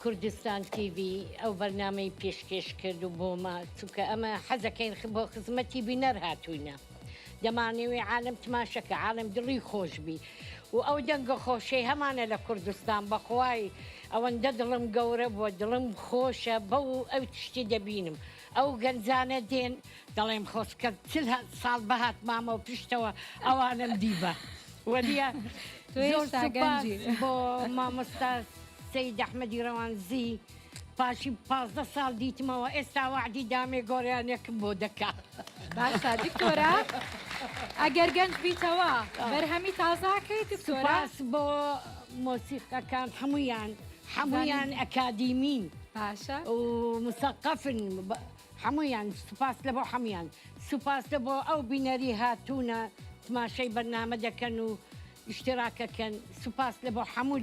کوردستان تیڤی ئەو بەرنامەی پێشکێش کرد و بۆمە چونکە ئەمە حەزەکەین بۆ خزمەتی بینەر هاتووینە دەمانەوێ عالم تماشەکە عالم دڵی خۆش بی و ئەو دەنگە خۆشەی هەمانە لە کوردستان بەخوای ئەوەندە دڵم گەورە بووە دڵم خۆشە بەو ئەو تشتی دەبینم ئەو گەنجانە دێن دەڵێم خۆزکە چل ساڵ بهاتمامەوە پشتەوە ئەوانەم دیبا وەنیە تۆ زۆر ئێستا سوپاس گەنجی. بۆ مامۆستا سەید ئەحمەدی ڕەوانزی پاشی 15 ساڵ دیتمەوە ئێستا وەعدی دامێ گۆرانێکم بۆ دەکا. باشە دکتۆرە ئەگەر گەنج بیتەوە بەرهەمی تازاکەی دکتۆرە؟ سوپاس بۆ مۆسیقەکان هەموویان هەموویان ئەکادیمین باشە و مسەقەفن هەموویان سوپاس لە بۆ هەموویان سوپاس لە بۆ ئەو بینەری هاتوونە تماشەی بەرنامە دەکەن و ئیشتراکەکەن سوپاس لە بۆ هەموو.